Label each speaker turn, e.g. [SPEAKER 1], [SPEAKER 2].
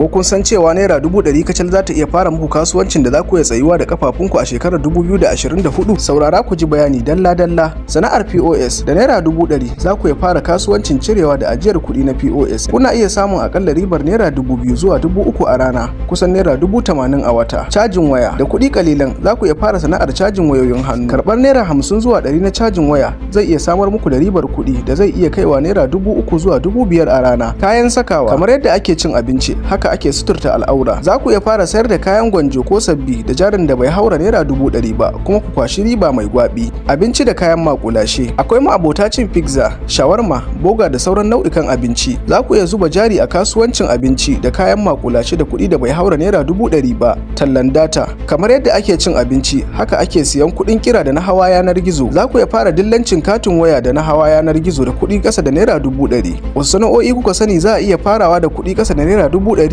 [SPEAKER 1] Ko kun san cewa ₦100,000 kacal za ta iya fara muku kasuwancin da za ku iya tsayuwa da kafafunku a shekarar 2024? Saurara ku ji bayani dalla-dalla. Sana'ar POS: da ₦100,000 za ku iya fara kasuwancin cirewa da ajiyar kuɗi na POS. Kuna iya samun akalla ribar ₦2,000 zuwa 3,000 a rana, kusan ₦80,000 a wata. Cajin waya: da kuɗi kalilan za ku iya fara sana'ar cajin wayoyin hannu. Karɓar ₦50 zuwa 100 na cajin waya zai iya samar muku da ribar kuɗi da zai iya kaiwa ₦3,000 zuwa 5,000 a rana. Kayan sakawa: kamar yadda ake cin abinci, haka ake suturta al'aura. Za ku iya fara sayar da kayan gwanjo ko sabbi da jarin da bai haura ₦100,000 ba, kuma ku kwashi riba mai gwabi. Abinci da kayan makulashe: akwai ma'abota cin pizza, shawarma, burger da sauran nau'ikan abinci. Za ku iya zuba jari a kasuwancin abinci da kayan makulashe da kuɗi da bai haura ₦100,000 ba. Tallan data: kamar yadda ake cin abinci, haka ake siyan kuɗin kira da na hawa yanar gizo. Za ku iya fara dillancin katin waya da na hawa yanar gizo da kuɗi ƙasa da ₦100,000. Wasu sana'o'i kuka sani za a iya farawa da kuɗi ƙasa da ₦100,000?